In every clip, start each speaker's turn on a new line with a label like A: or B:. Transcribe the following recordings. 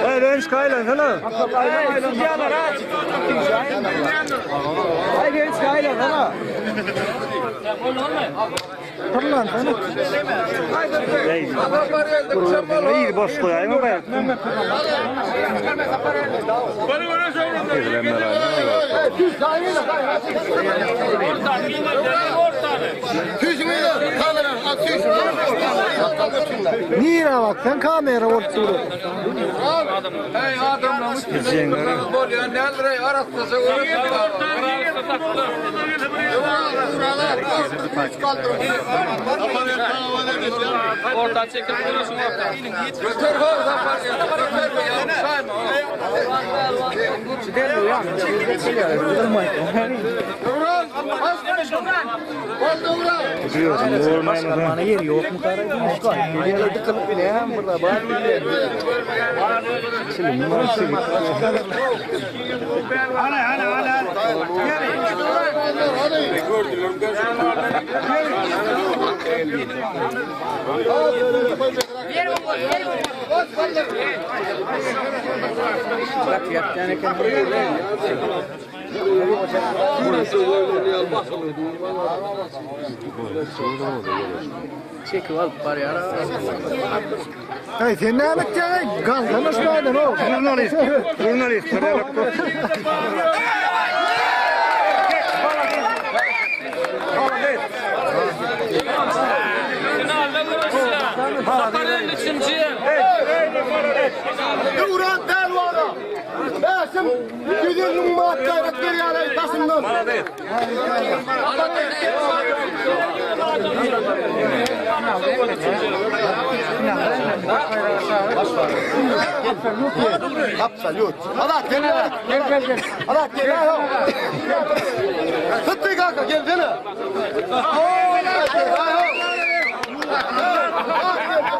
A: Hey ben skylansana. Hey ben skylansana. Fırlansana. İyi boş koyayım ama Nire bak sen kamera olup dur.
B: Hey adamlar bolýan näldire arasynda
C: Orta çekip durursun orta.
B: Götür hor zapar götür ya sayma.
A: Bana yer yok mu kara? Yere tıkılıp bile hem burada var. Hey sen ne yapacaksın? Gazlamış mıydın o?
D: Jurnalist, jurnalist.
C: Finalde görüşeceğiz. Saparın üçüncü.
E: Duran Delvara. Besim 150 manat gayret berýär tasyndan. Absolut. Alat gel gel gel gel. Alat gel. Tuttu kanka gel gel.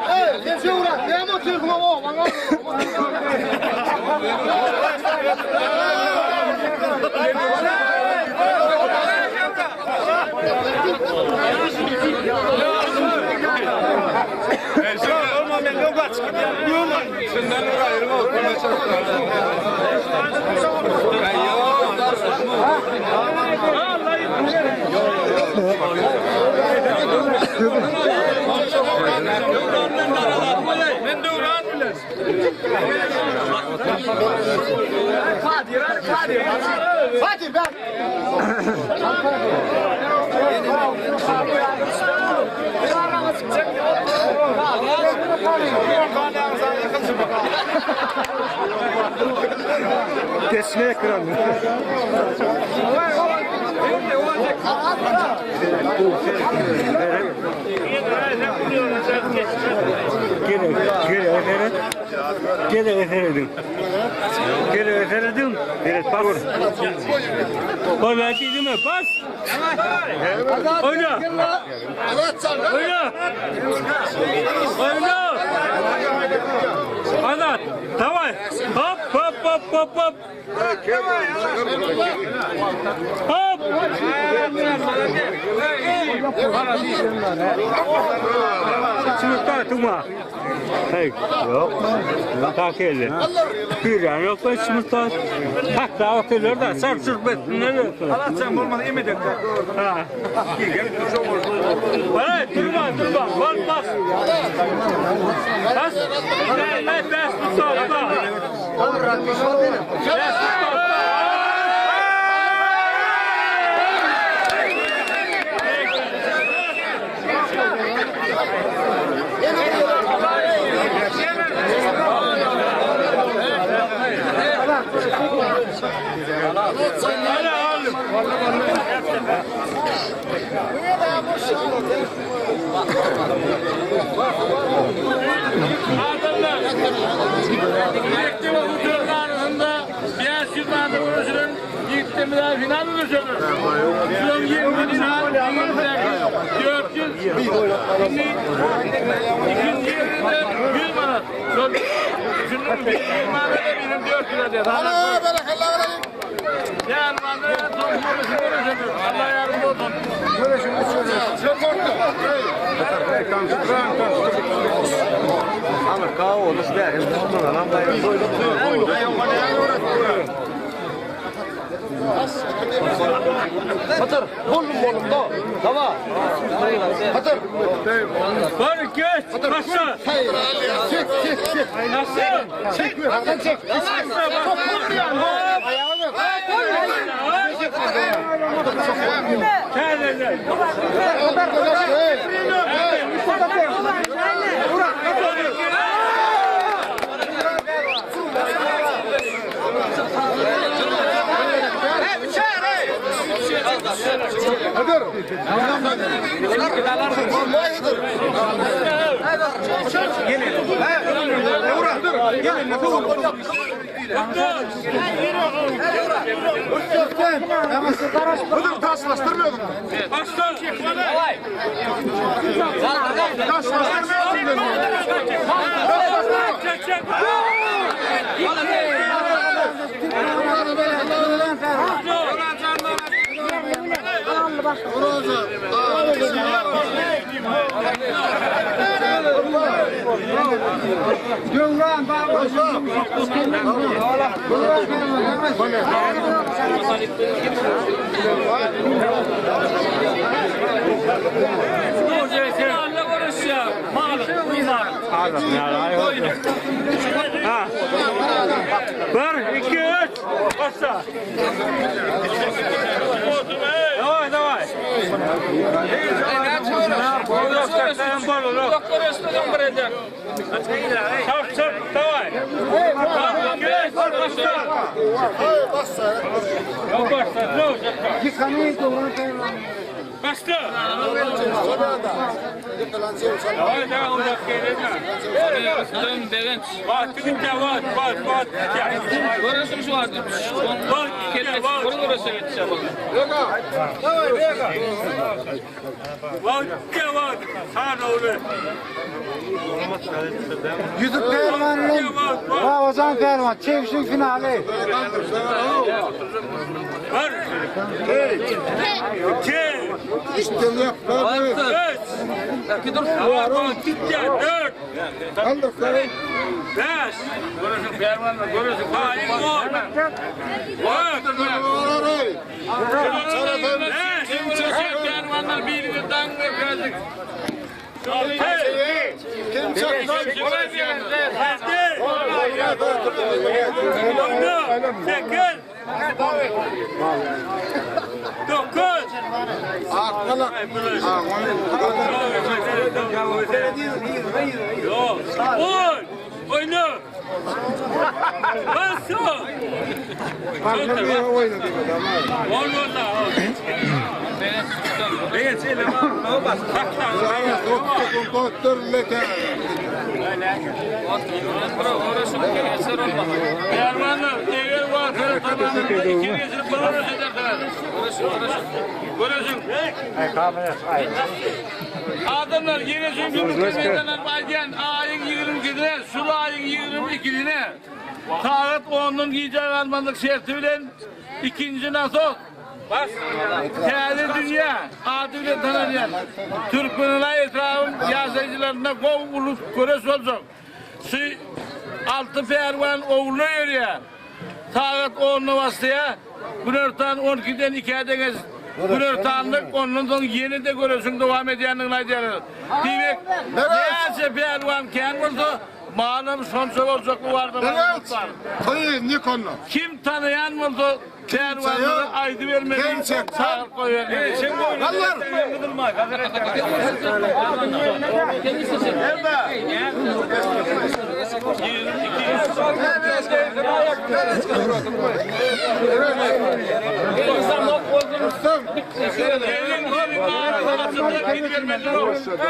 E: Hey, sen şura, ne mi oturuyorsun o? Bana.
C: Men döwran bilen.
E: Fatih ben.
D: Kesme ekranı. Gene, gene efendim. Gene efendim. Gene efendim. Evet bas. Gol verdi mi? Bas. Oyna. Oyna. Oyna. Azat. Давай. Hop hop hop hop hop. Hop. Çocuklar tutma. Hey, yok. Tak elle. Bir yan yok ben çocuklar. Tak da atıyorlar da sar çırp etsinler.
B: Allah sen olmadı yemedik.
D: Ha. Hey, durma durma. Bas bas. Bas. Hey, hey, bas tutma. Bas tutma.
C: Adamlar. Birlikte bu dört arasında bir yıllarda görüşürüm. Gittiğimde final görüşürüm. Şunun 20 dinar, 28, 400. Şimdi ikinci yerinde 100 manat. Şunun bir manat da benim 4 lira diye.
E: Ana berekallahu aleyk.
C: Pälwanlar tohumyny göreşedir. Allah ýardym bolsun.
E: Hatır, bollum bollum da. Tamam. Hatır.
D: Bir, iki, üç, başla.
E: Çek, çek, çek.
D: Nasıl?
E: Çek, arkadan çek.
D: Başla, Täzeler.
E: Hıdır taşlaştırmıyordun.
D: Başla.
E: Taşlaştırmıyordun beni.
D: Çek, çek.
C: Alla görüşýär.
D: Ha. Bir, iki, üç. Başla. Давай, давай. Çarp, çarp, давай. Bir, iki, üç, başla. Yok başla, ne olacak? Başla. Давай, давай, olacak Bak, tübükte var, bak, bak,
C: Görüşüm şu vardı.
D: Bak, gel, bak. Bak, gel, bak. Sağ olun.
A: Yusuf Pehlivan'ın
D: Bak, bak.
A: Ramazan Pehlivan çevişin finali.
D: Bir, iki, üç, dört, beş,
C: Görüşüm pervanla görüşüm.
D: hayır, on, dört, beş,
C: Pervanlar birini dang ve kazık.
D: altı, yedi, dokuz, sekiz, dokuz. Yok. On, oyna. Basın. On orada.
C: Pervanlar eğer varsa tabanında iki geçirip görüşüm ederler. Görüşüm. Adamlar yine çünkü mükemmelden aydan ayın 22'sine, sulu ayın 22'sine saat 10'un giyeceği almanlık şerti bilen ikinci nasıl?
D: Bas.
C: Täze dünýä ady bilen tanalýan Türkmenler etrabın ýaşaýjylaryna gow ulus göreş boljak. Şu altı pälwan owla ýörýär. Sagat 10-da başlaýar. Günortan 12-den 2-ä deňiz. Günortanlyk ondan soň ýene de göreşiň dowam edýändigini aýdýarlar. Diýmek, näçe pälwan kän bolsa, malum şonça boljakly bardy. Kim tanıyan bolsa pälwanlara aýdy bermeli.
E: Kim çekse-
C: Sağlyk goýbermeli.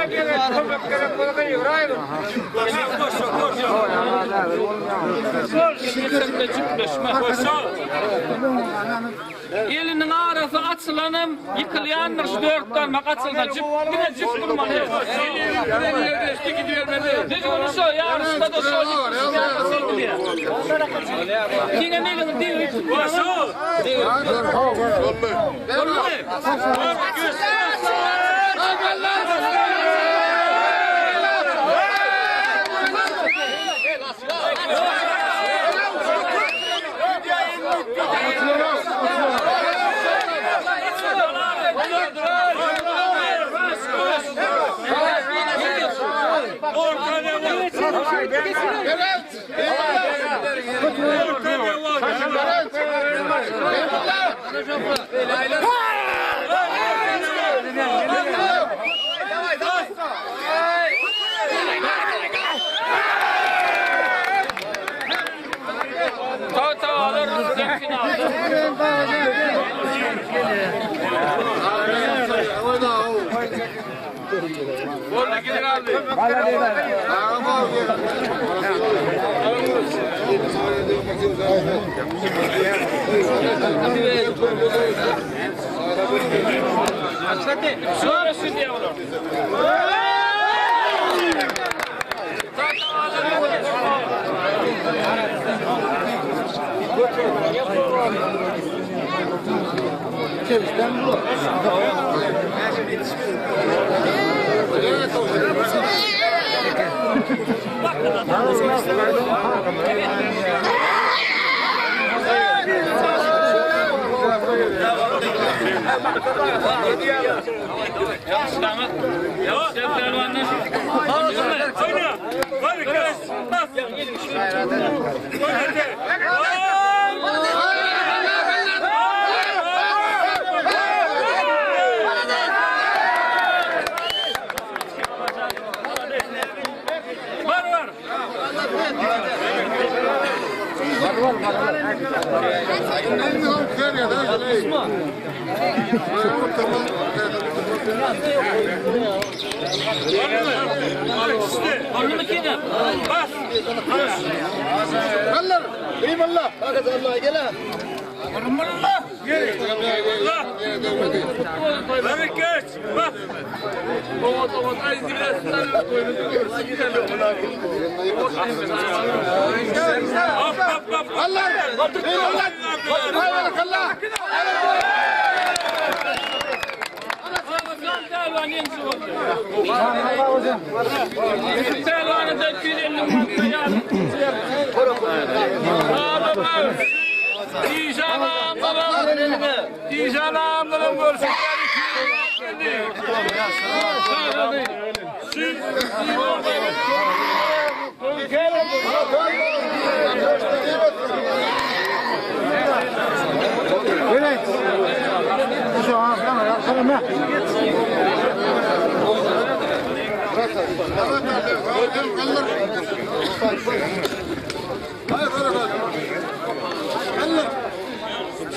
C: Gelin gelin arasında gitmeli.
F: Elinin arası açılanım, yıkılayandır şu dört parmak açılsa, cıp, yine cıp durmalı.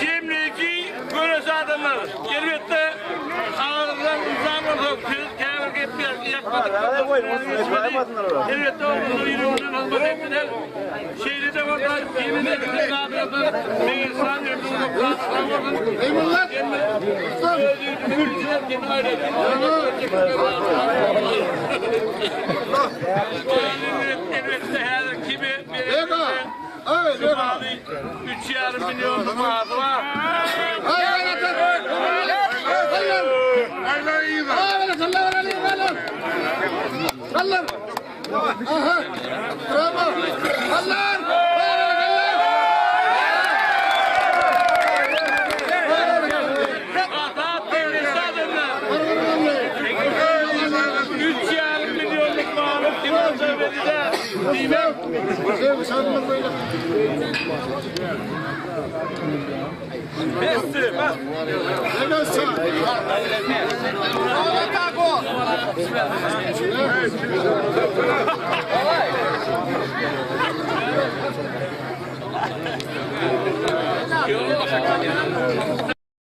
C: Jemleýji göreş adamlar. Elbetde agyrdan insan bolsa söz käbir gepler ýakmadyk. Elbetde oglanlar ýüreginden hyzmat etdiler. Şeýle-de bolsa yemin etdiler adamlar Meýilsan ömrüňiz Elbetde häzir kimi Üç yarım milyonluk maaşı var. Üç yarım milyonluk maaşı kim olsa verdi Diýmek.